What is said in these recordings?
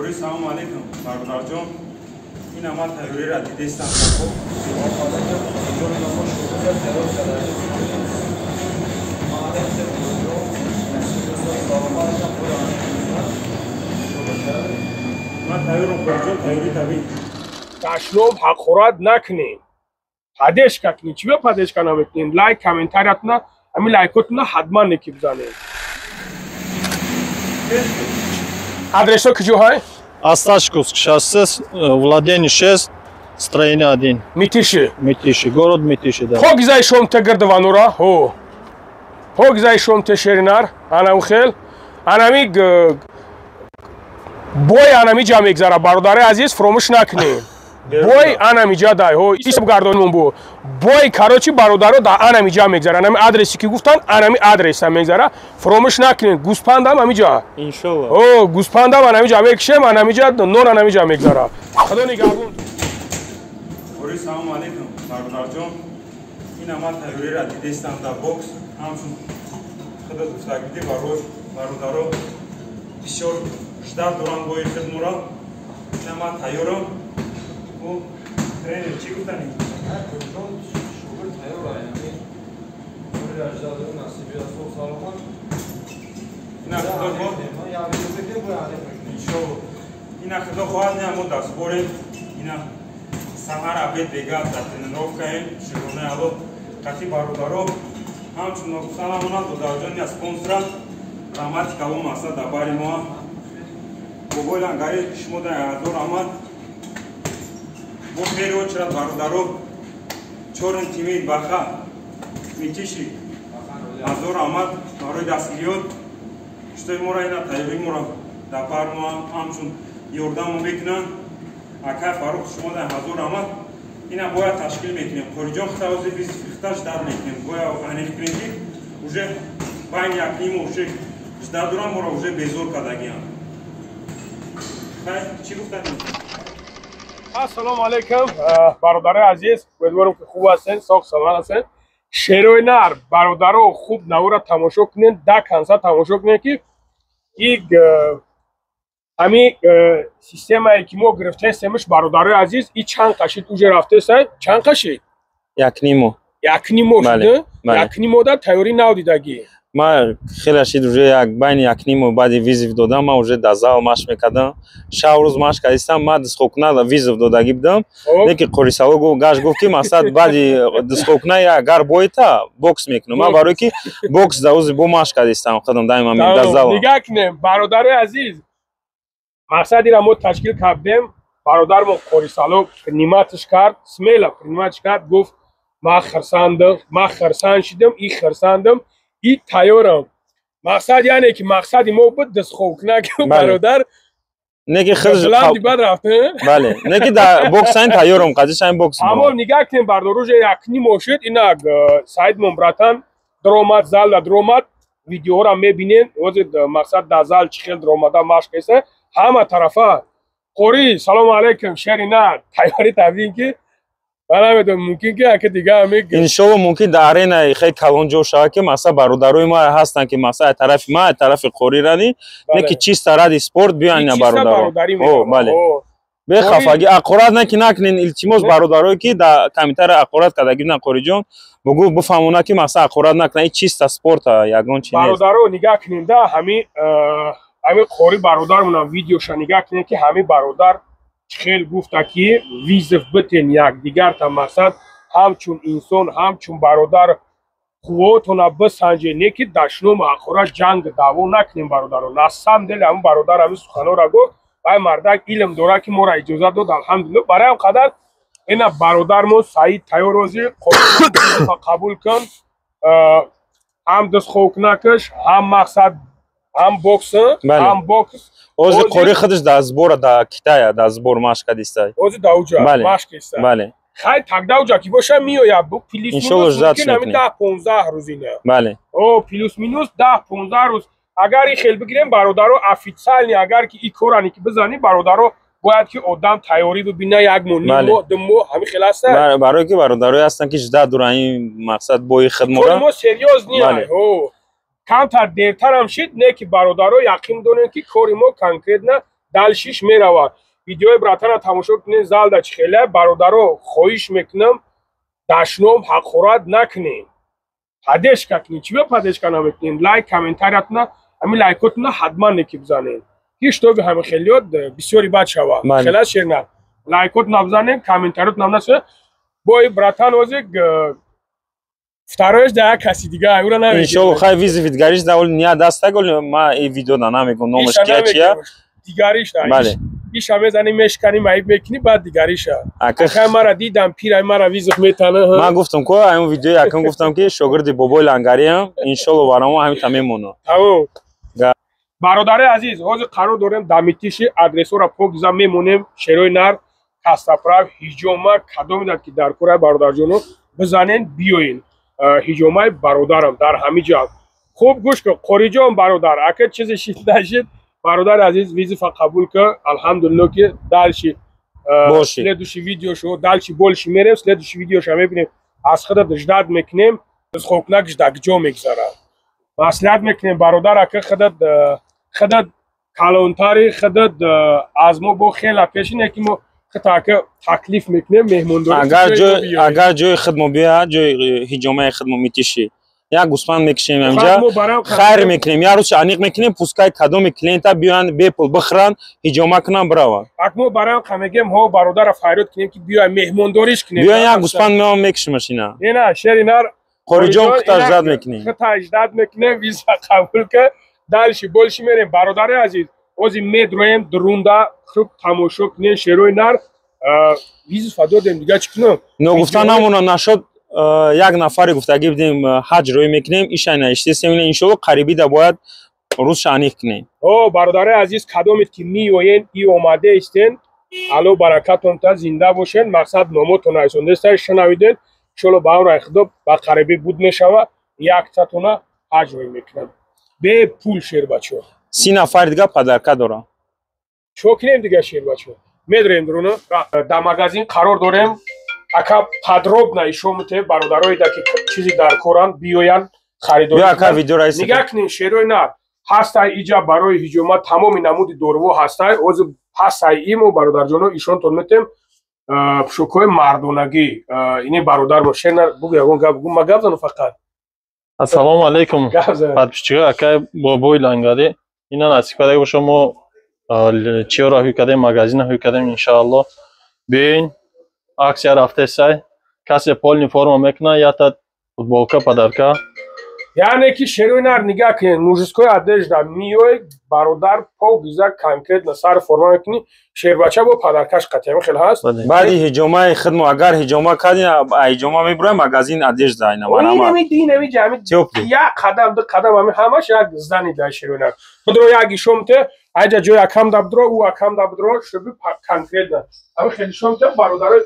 Ори, салому алейкум, бародарҷон. Ина ман тайёриро дидестам. Ман тайёрам, қориҷон, тайёрӣ табӣ. Ташноб ҳақорат накунед. Поддержка кунед. Чӣ ба поддержка намекунед? Лайк, комментариятона, ҳамин лайкотона ҳатман неки бизанед. Адресо куҷоҳай? Осташковск шоссе, владение 6, строение 1. Митиши. Митиши, город Митиши, да. Покизаи шом те гирдванура, ҳо. Покизаи шом те шеринар, анам хел. Анами бой анами ҷа мегзара, бародари азиз, фуромӯш накунед. Бой анами ҷа дай, ҳо, исм гардонмон бу. Бой, короче, бародаро да анами ҷа мегзара. Анами адреси ки гуфтан, анами адреса мегзара. Фуромӯш накунед. Гӯспандам ами ҷа. Иншолло. О, гӯспандам анами ҷа мекушем, анами ҷа нон анами ҷа мегзара. Худо нигаҳбон. Ори, салому алейкум, бародарҷон. Ина ман тайёриро дидестам дар бокс. Ҳамчун худат гуфтагидӣ, барои бародаро бисёр ждат дорам бои хидмуро. Ина ман тайёрам. Тренер чӣ гуфтанӣ? Ина худо хоҳад, не мо дар сборем. Ина саҳар обед бега дар тренировкаем. Шукронаи Аллоҳ қатъи бародаро. Ҳамчун ногуфта намонад, додарҷони аз спонсора раҳмати калом аста дар бари мо. Бобои лангари шумо дар ҳазор раҳмат. Бо хери очрат бародаро. Чорн тимид баха Митиши ҳазор раҳмат барои дастгириёт. Шутой мора ина тайёрӣ мора дар бар мо ҳамчун ёрдамо мекунанд. Акай Фарух шумо дар ҳазор раҳмат. Ина бояд ташкил мекунем. Қориҷон хитаози визифихташ дар мекунем. Бояд аниқ кунем ки уже байни якнимо уже жда дорам, мора уже безор кардагиам. Хай, чӣ гуфтанӣ? Ассалому алайкум, бародарои азиз, умедворам ки хуб ҳастед, соғ саломат ҳастед. Шерои нар, бародаро, хуб навора тамошо кунед, да конса тамошо кунед ки иг ҳами системае ки мо гирифтаистемш, бародарои азиз, и чанд қашид уже рафтеста? Чанд қашид? Якнимо. Якнимо шуд? Якнимо да тайёрӣ нав дидагӣ. Ман хеле шид уже як байни якнимо баъди визив додам, ман уже дар зал машқ мекардам. Шаб рӯз машқ кардистам, ман дисхокна визив додагӣ будам. Лекин Қорисало гашт гуфт ки масалан баъди дисхокна агар боита бокс мекунам. Ман барои ки бокс дар рӯзи бо машқ кардистам худам даим ҳамин дар зал. Нигаҳ кунем, бародарои азиз, мақсад ира мо ташкил кардем, бародармо Қорисало приниматш кард, смело приниматш кард, гуфт ман хурсандам, ман хурсанд шидам, и хурсандам, и тайёрам. Мақсад яъне ки мақсади мо буд дастхобкунак бародар. Неки худш бад рафт. Бале, неки дар бокс айн тайёрам, қазиш айн бокс. Аммо нигаҳ кунем, бародар, уже якним шуд, инак Саидмон братан даромад, залда даромад, видеоҳоро мебинем. Ҳозир мақсад дар зал чӣ хел даромада машқ кеса, ҳама тарафа. Қори, салому алайкум, шери нар, тайёрӣ табин ки ман намедонам, мумкин ки ака дига ҳами иншолло мумкин дар аренаи хеле калон ҷо шавад ки масалан бародарои мо ҳастанд ки масалан тарафи ма, тарафи Қори рани, не ки чиста ради спорт биёянд ина бародаро. О, бале. Бехафагӣ, ақорат наки накунен, илтимос бародарое ки дар комментария ақорат кардагӣ буданд, Қориҷон, бугӯ бифаҳмонад ки масалан ақорат накунад, ин чиста спорта, ягон чи нест. Бародаро, нигаҳ кунем да ҳами ҳами Қори бародармонам видеоша нигаҳ кунем ки ҳами бародар хел гуфта ки визов битен якдигарта, мақсад ҳамчун инсон, ҳамчун бародар қуввотона бисанҷе, не ки дашном, ақора, ҷанг, даъво накунем, бародаро. На самом деле ҳамин бародар ҳамин суханора гуфт, вай мардак илм дорад ки моро иҷозат дод, алҳамдулилло. Барои ҳам қадар ина бародармон Саид тайёр ҳозир, қабул кун, ҳам дастхобкунакаш, ҳам мақсад ҳам бокс, ҳам бокс. Ҳозир Қори худаш дар сбора дар Китая, дар сбор машқ кардиста. Ҳозир дар уҷа машқ киста. Бале. Хай тогда уҷа ки боша меояд, бу плюс минус мумкин ҳамин 10-15 рӯз ина. Бале. О, плюс минус 10-15 рӯз. Агар и хел бигирем, бародаро, официально агар ки и корани ки бизанӣ, бародаро, бояд ки одам тайёрӣ бибина як моҳ, ним моҳ, ду моҳ, ҳамин хел аста. Барои ки бародарое ҳастанд ки жда доранд ин мақсад бои хидмора. Кори мо серьёз не. О, камтар дертарам шид, не ки бародаро яқин донем ки кори мо конкретно Дальше ш мерава. Видеои братана тамошо кунед, залда чӣ хеле бародаро хоҳиш мекунам, дашном ҳақорат накунед. Поддержка кунед. Чӣ ба поддержка намекунед? Лайк, комментариятона, ҳамин лайкотона ҳатман неки бизанед. Ки шутоби ҳамин хелиёт бисёри бад шава. Хела шерна. Лайкот набзанед, комментариёт набнасед. Бо братан озик второй да як каси дига, ура намегирем. Иншолло хай визит дигариш да оли ния даста гол ма и видео да намегум номаш кия чия. Дигариш да. Бале. Иша мезани мешкани маиб мекунӣ баъд дигариша. Хай мара дидам пирай мара визит метана. Ман гуфтам ко ҳамин видео якум гуфтам ки шогирди бобои лангариам, иншолло барамо ҳамин та мемонам. Тамом. Бародари азиз, ҳозир қарор дорем дамитиши адресора покиза мемонем, шерои нар, кастаправ, ҳиҷома, кадомеда ки дар кораи бародарҷоно бизанен, биёен. Ҳиҷомаи бародарам дар ҳамин ҷо. Хуб гӯш кун, Қориҷон бародар, ака чизе шид нашид, бародари азиз визифа қабул кун, алҳамдулилло ки дальше следующий видеошо дальше больше мерем, следующий видеоша мебинем, аз худат ждать мекунем, хокнакш дар ҷо мегзарад. Маслиҳат мекунем бародар, ака худат калонтари, худат аз мо бо хела пешине ки мо худат таклиф мекунем меҳмондорӣ. Агар ҷои худмо биёяд, ҷои ҳиҷомаи худмо митиши, як гӯсфанд мекишем инҷа, хайр мекунем, як рӯз аниқ мекунем, пускай кадоми клиента биёянд бепул бихӯранд, ҳиҷома кунанд, бираванд. Ак мо барои ҳам мегем, ҳо бародарро фарёд кунем ки биёяд меҳмондориш кунем. Биёянд як гӯсфанд меоям мекишимаш ина. Ина шери нар Қориҷон худаш ждать мекунем. Худаш ждать мекунем, виза қабул кун, дальше больше мерем. Бародари азиз, ҳозир медроем дурунда, хуб тамошо кунем шерои нар, виза додем, дига чӣ кунем? Ногуфта намона нашуд, як нафаре гуфтагӣ будем ҳаҷ рӯй мекунем, иша наиштесем, иншолло қарибида бояд рӯзша аниқ кунем. О, бародари азиз, кадомед ки меоен, и омада истен, алло баракатон та зинда бошен, мақсад номотон айсондеста шунавиден, иншолло ба амри Худо ба қарибӣ буд мешава, яктатона ҳаҷ рӯй мекунам. Бе пул шербачо. 30 нафар дига подарка дорам. Чо кунем дига шербачо? Медроем дуруна, дар магазин қарор дорем. Ака подробно ишон мете бародарое да ки чизи дар коранд биёянд харидорӣ. Биё ака видеоро айс. Нигаҳ кунед шерои нар ҳастай иҷа барои ҳиҷома тамоми намуди доруво ҳастай. Ҳозир ҳастай имо бародарҷоно ишонтон метем пӯшокҳои мардонагӣ. Ини бародармо шер нар бугу ягон гап бугу, ма гап зану фақат. Ассалому алайкум. Подписчикҳо, акай бобои лангарӣ. Ина насиб карда боша мо чиёро ҳуй кардем, магазинро ҳуй кардем, иншаалло. Биёин аксия рафтесай, касе полни форма мекуна, ята футболка подарка. Яъне ки шерои нар нигаҳ кунед, мужской одежда миёй бародар покиза конкретно сар форма мекунӣ, шербача бо подаркаш қатъиян хел ҳаст. Баъди ҳиҷомаи худмо агар ҳиҷома кардем, ҳиҷома мебурем магазин одежда айна марҳамат. Инами ҷами як қадам ду қадам ҳами ҳамаш як зани дар шерои нар. Худро як ишомте, айҷа ҷои акам дабдро, ӯ акам дабдро, шуби конкретно. Ҳами хел ишомте бародарои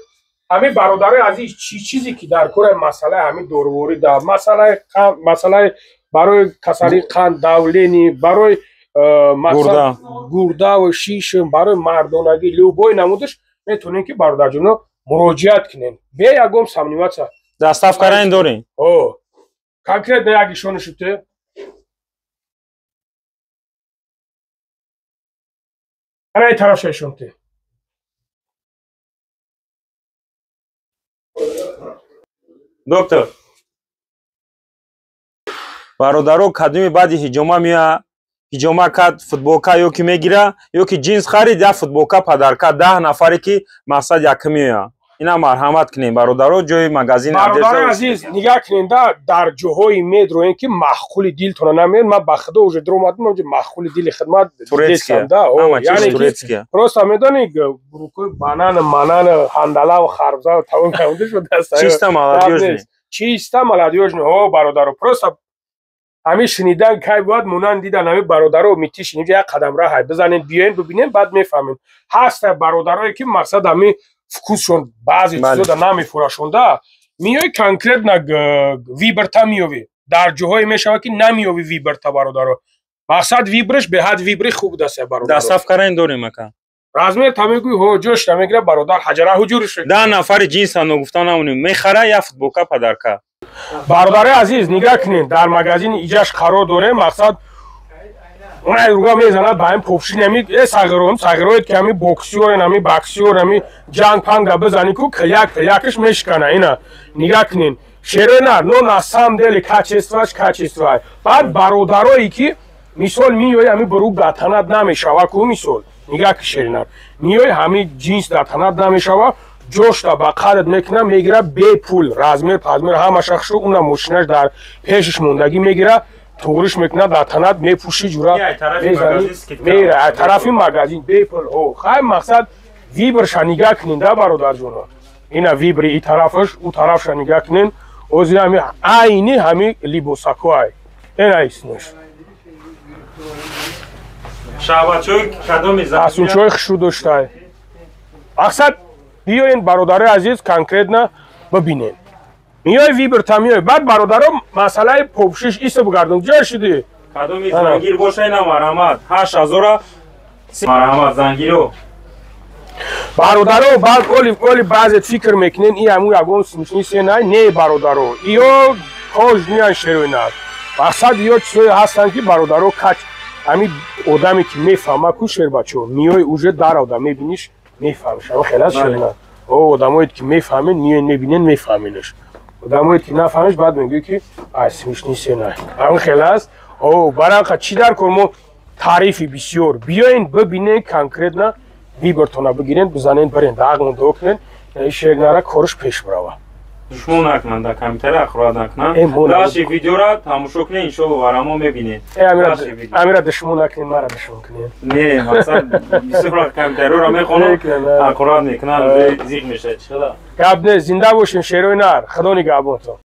ҳамин бародарои азиз, чӣ чизе ки дар кори масъалаи ҳамин доруворӣ да масъалаи барои касалии қанд, давлени, барои гурдаву шишм, барои мардонагӣ, любой намудаш метавонем ки бародарҷоно муроҷиат кунем. Бе ягон сомневаться. Доставка райн дорем. О, конкретно як ишона шуте. Ана ин тарафша ишонте. Доктор, бародаро кадоми баъди ҳиҷома меояд, ҳиҷома кард, футболка ё ки мегира, ё ки ҷинс харид, я футболка подарка, 10 нафаре ки мақсад якм меояд. Ина марҳамат кунем бародаро, ҷои магазин. Бародари азиз, нигаҳ кунем да дар ҷоҳои медроем ки маъқули дилтона намеяд. Ман ба худо уже дуромадам, маъқули дили хидмат дидестам да. Яъне просто медонӣ рукои банан, манан, ҳандалаву харбза тамом карда шуд даста. Чисто молодёжный. Чисто молодёжный. Ҳо бародаро, просто ҳамин шунидан кай бояд монанд дидан ҳамин бародаро митишин инҷа як қадам раҳай бизанед, биёен бибинем, баъд мефаҳмем. Ҳаста бародарое ки мақсад ҳамин вкусшон баъзе чизода намефурашонда, миёи конкретно вибрта меёвӣ. Дар ҷоҳое мешавад ки намеёвӣ вибрта бародаро. Мақсад вибраш беҳад вибри хуб даста бародаро. Доставка райн дорем ака. Размер та мегӯӣ, ҳо ҷош та мегира бародар, ҳаҷара ҳуҷурш. 10 нафари ҷинса ногуфта намонем, мехара я футболка подарка. Бародари азиз, нигаҳ кунед, дар магазини иҷаш қарор дорем, мақсад Она руга мезанад ба ҳамин попшини ҳами сағиром сағироед ки ҳами боксёрен, ҳами боксёр, ҳами ҷанг панга бизани ку кияк киякаш мешикана. Ина нигаҳ кунен, шерои нар, но на самом деле качествоаш качествоа. Баъд бародарое ки мисол миёи, ҳами брук датанат намешава ку, мисол нигаҳ ки, шеринар, миёи, ҳами ҷинс датанат намешава, ҷошта ба қадат мекуна, мегира бепул, размер пазмер ҳамаша хушу, уна мошинаш дар пешаш мондагӣ, мегира, туғриш мекуна, датанат мепӯши, ҷура мера ай тарафи магазин бепул. О хай, мақсад, выборша нигаҳ кунен да, бародарҷоно. Ина выбори и тарафаш, ӯ тарафша нигаҳ кунен. Ози ҳами айни ҳами либосако ай ина иснеш. Шаҳватчои кадоми? Асунчои хушрӯ доштай. Мақсад, биёен, бародарои азиз, конкретно бибинен. Миёи, выборта миёй. Баъд, бародаро, масъалаи попшиш иса бигардон, ҷо шуди. Кадоми зангир боша, ина марҳамат, 8000-а, марҳамат, зангиро. Бародаро, баъд оли баъзе фикр мекунен, и ҳаму ягон смешни сенай. Не, бародаро, иё кожниян, шероинар. Мақсад, иё чизое ҳастанд, ки бародаро, кач ҳами одаме ки мефаҳма ку, шербачо, миёи, уже даравда мебиниш, мефаҳмиш. Ама хелас, шеринар, о одамое ки мефаҳмен, миёен, мебинен, мефаҳменаш. Одамое ки нафаҳмиш, баъд мегӯй ки ай смешни сенай. Ҳамин хел аст. О баранқа чӣ дар кор мо таърифи бисёр? Биёен, бибинен, конкретно выбортона бигирен, бизанен, бирен, дағмон дуо кунен, шернара корш пеш бирава. Душмон накунанд, дар компютера ахрод накунанд. Даши видеора тамошо кунед, иншолло, варамо мебинед. Амира душмон накунед, мара душмон кунед. Не, мақсад, бисёр компютерро мехонам, аккурат мекунанд, зиқ мешавад. Гап не, зинда бошем, шерои нар, худо нигаҳбонтон.